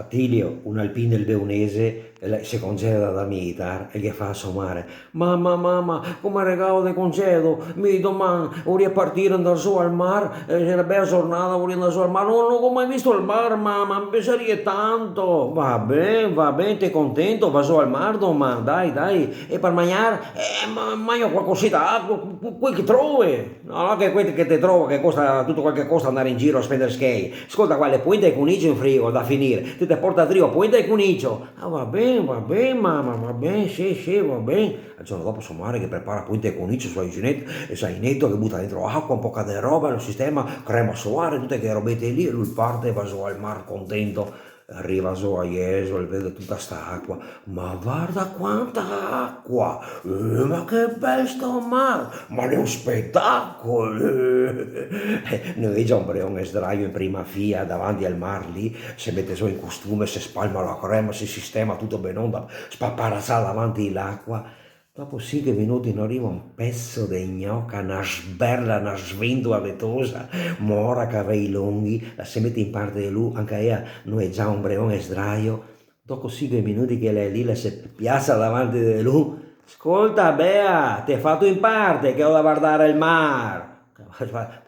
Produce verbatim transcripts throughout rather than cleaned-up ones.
Atilio, un alpin del Beunese, el se congeda da militar e ghe fa a so mare: "Mama, mama, come regalo de congedo, mi doman voria partire, ndar zo al mar, eh, xe na bela giornata, voria ndar zo al mar, no, no go mai visto el mar, mama, me piasaria tanto." "Va ben, va ben, te contento, va zo al mar doman, dai, dai, e par magnar, eh, ma-, magno qualcosita, ah, cu-, cu-, quel che trove." "No, no, che quel che te trova, che costa tuto quel che costa ndare in giro a spender schei. Scolta qua, le pointe de cunicio in frigo, da finir, te, te porta drio pointe de cunicio." "Ah, va ben, va ben, mama, va ben, sì, sì, va ben." El giorno dopo so mare che prepara pointe de cunicio, so zaineto, el zaineto, che buta dentro acua, un poca de roba, lo sistema, crema solare, tute che robete lì, e lu parte e va zo al mar contento. Riva zo a Jesolo, el vede tuta sta acua. "Ma varda quanta acua! Eh, ma che bel sto mar! Ma l'è un spetacolo! Eh!" Noegia un breon e sdraio in prima fia davanti al mar lì, se mete zo in costume, se spalma la crema, se sistema tuto benon, da spaparazà davanti l'acua. Dopo sinque minuti no riva un pezo de gnoca, na sberla, na sventola de tosa, mora, cavei longhi, la se mete in parte de lu, anca ea noegia un breon e sdraio. Dopo sinque minuti che l'è lì, la se piaza davanti de lu. "Scolta, bea, te fato in parte che go da vardare el mar."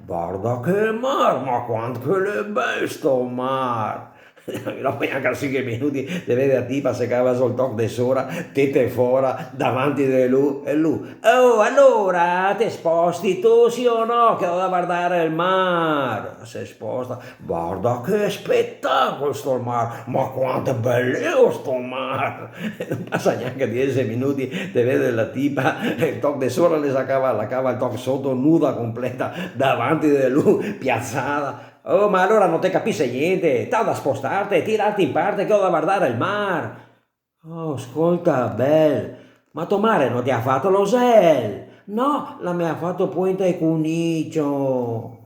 "Varda che mar, ma quanto che l'è bel sto mar!" Dopo gnanca sinque minuti te vede la tipa se cava zo el toc de sora, tete fora, davanti de lu, e lu: "Oh, alora te sposti tu, sì o no, che go da vardare el mar?" Se sposta: "Varda che spetacolo sto mar, ma quanto beleo sto mar!" No pasa gnanca diese minuti, te vede la tipa, el toc de sora la se cava, la cava el toc soto, nuda completa, davanti de lu, piazada. "Oh, ma alora no te capise gnente? Te ga da spostarte, tirarte in parte che go da vardare el mar." "Oh, scolta, bel, ma to mare no te ga fato l'osel?" "No, la me ga fato pointe de cunicio."